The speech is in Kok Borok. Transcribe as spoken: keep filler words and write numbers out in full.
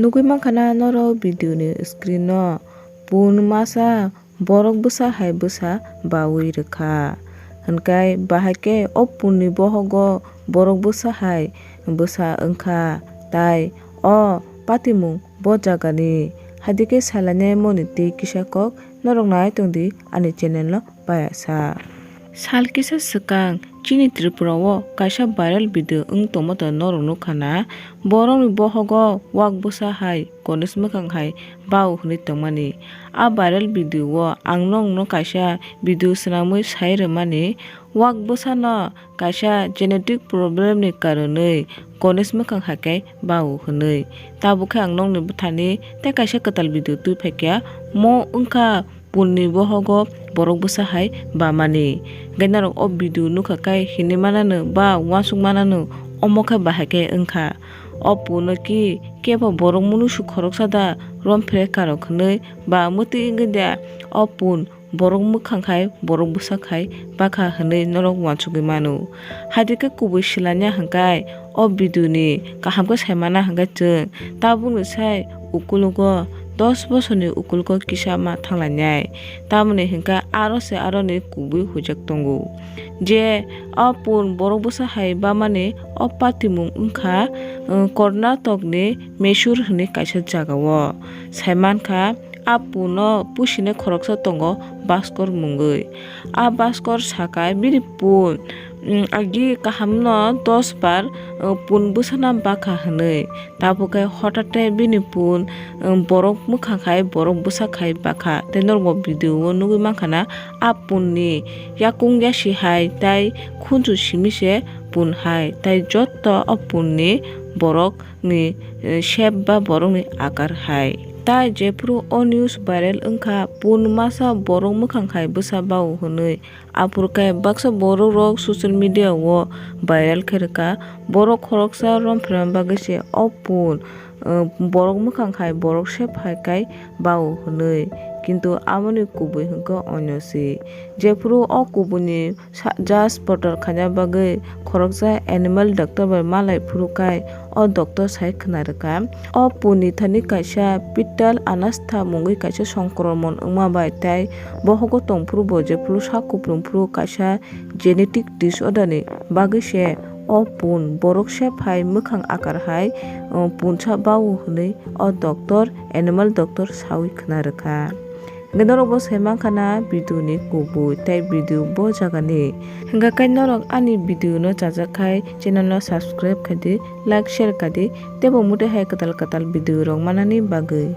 Nugwi mankha na norok video ni screen no, pun masa borok bwsa hai bwsa bawi rwkha. Hwnkhe bahai khe o pun ni bohogo borok bwsa hai bwsa wngkha, tai o patimung bo jagani. Haidikhe salainai moni tei kisa kok norok nai tongdi ani channel no payasa. Sal kisa swkang chini Tripura o kaisa viral video wng tongma to norok nukha na, borokni bohogo wak bwsa hai Ganesh mwkhang hai bao hwnwi tongmani. A viral video o ang nokno kaisa video swnamwi sai rwmani, wak bwsano kaisa genetic problem ni karonwi Ganesh mwkhang hai khe bao hwnwi. Tabuk khe ang nokni bwthani tei kaisa kwtal video twi phaikha, mo wngkha punni bohogo borok bwsa hai bamani. Hwnkhe norok o video nukha khe hinwi manano ba uansuk manano, omo khe bahai khe wngkha. O punno ki kebo borok munusu khoroksa da romphere karok hwnwi ba mwtwi wngwi da o pun borok mwkhang khai borok bwsa khai bakha hwnwi norok uansugwi mano. Haidikhe kubui swlaina hwnkhe o video ni kaham khe saimana hwnkhe chwng tabukni sai ukulugo dos bosorni ukulugo kisa ma thanglainai. Tamoni hwnkhe aro se aroni kubui huijak tongo. Je o pun borok bwsa hai bamani o patimung wngkha, uh, Karnatokni Mysore hwnwi kaisa jagao. Saimankha, a punno pusinai khoroksa tongo Bhaskor mungwi. A Bhaskor sakha bini pun, um, agi kahamno dos bar, uh, pun bwsana bakha hwnwi. Tabuk khe hotate bini pun, um, borok mwkhang khai borok bwsa khai bakha. Tei norok bo video o nugwi mankha na, a punni yakung yasi hai tai khunju simi se pun hai. Tai jotto o punni borok ni, eh, sep ba borokni akar hai. Tai jephuru o news viral wngkha, pun masa borok mwkhang hai bwsa bao hwnwi. Aphuru khe baksa borok rok social media o viral khe rwkha. Borok khoroksa rompherma bagwi se o pun, eh, borok mwkhang hai borok sep hai kai bao hwnwi. Kintu amoni kubui hwnkhe onyo se. Jephuru o kubuini sa-, judge porter khaina bagwi khoroksa animal doctor bai malai phuru kai o doctor sai khna rwkha. O punni thani kaisa fetal aneurysm mungwi kaisa songkromon wngma bai tei bohogo tongphuru bo jephuru sak kupulung phuru kaisa genetic disorder ni bagwi se o pun borok se phai mwkhang akar hai, o, punsa bao hwnwi o doctor, animal doctor saui khna rwkha. Hwnkhe norok bo sai mankha na video ni kubui tei video bo jagani. Hwnkhe kai norok ani video no chajak khai channel no subscribe khai di, like, share khai di, tei bo mutai hai kwtal kwtal video rok manani bagwi.